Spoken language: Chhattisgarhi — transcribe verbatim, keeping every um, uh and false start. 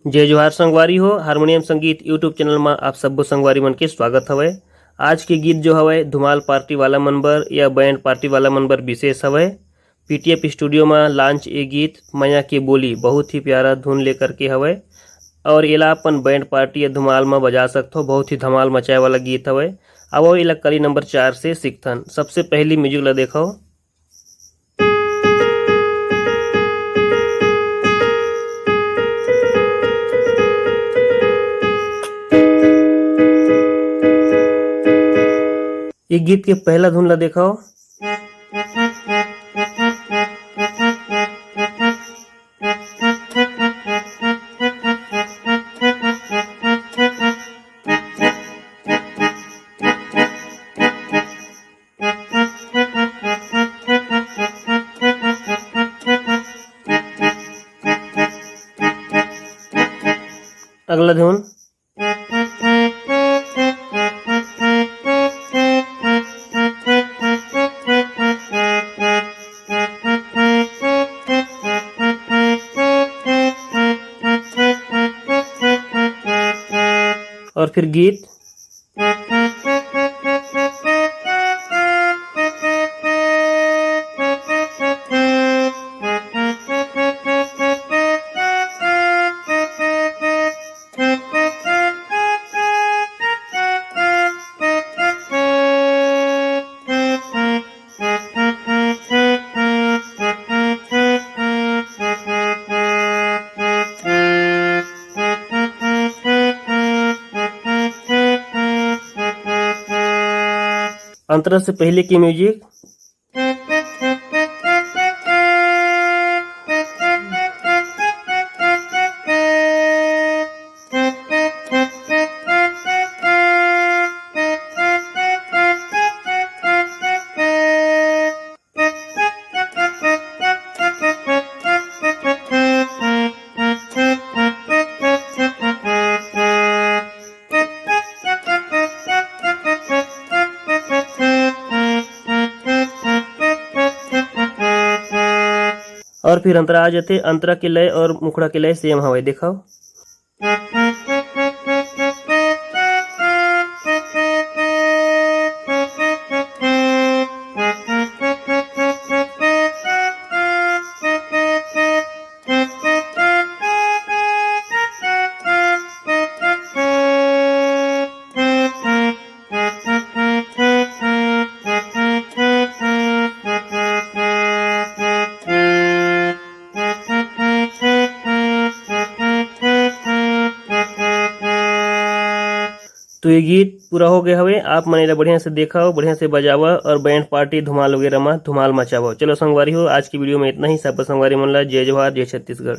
जय जोहार संगवारी हो, हारमोनियम संगीत YouTube चैनल म आप सब्बो संगवारी मन के स्वागत हवय। आज के गीत जो हवय धुमाल पार्टी वाला मन बर या बैंड पार्टी वाला मन बर विशेष हवय। पीटीएफ स्टूडियो म लॉन्च ए गीत मया के बोली, बहुत ही प्यारा धुन लेकर के हवय और एला अपन बैंड पार्टी या धुमाल म बजा सकथो। बहुत ही धमाल मचाए वाला गीत हवय। अब एला कली नंबर चार से सीखथन। सबसे पहली म्यूजिक ला देखो। ये गीत के पहला धुन ला देखो। अगला धुन। और फिर गीत। अंतरा से पहले की म्यूजिक। और फिर अंतरा आ जाथे, अंतरा के लय और मुखड़ा के लय सेम हवय, देखव। तो ये गीत पूरा हो गए हवे। आप मन एला बढ़िया से देखव, बढ़िया से बजावा और बैंड पार्टी धुमाल वगैरह में धुमाल मचावा। चलो संगवारी हो, आज की वीडियो में इतना ही। सब संगवारी मन ला जय जोहार, जय छत्तीसगढ़।